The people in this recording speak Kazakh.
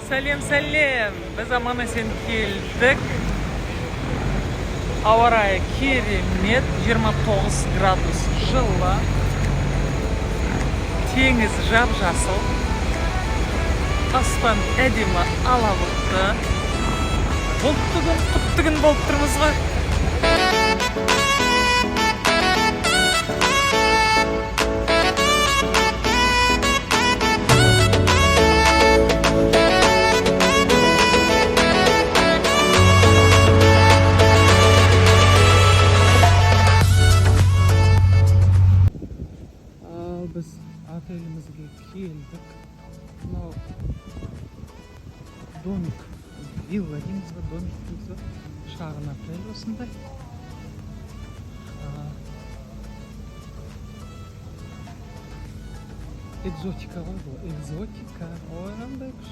Сәлем, сәлем! Біз аман есен келдік. Ауа райы керемет, 29 градус жылы. Теңіз жап жасыл. Аспан әдемі ала бұлтты. Бұлтты күн, құтты күн болып тұрмыз ғой. Ал біз отелімізге келдік. Мынау домик, вилла дейміз ба, домик дейміз ба, шағын отель осындай. Экзотика ғой бұл, экзотика. Ой, қандай күшті.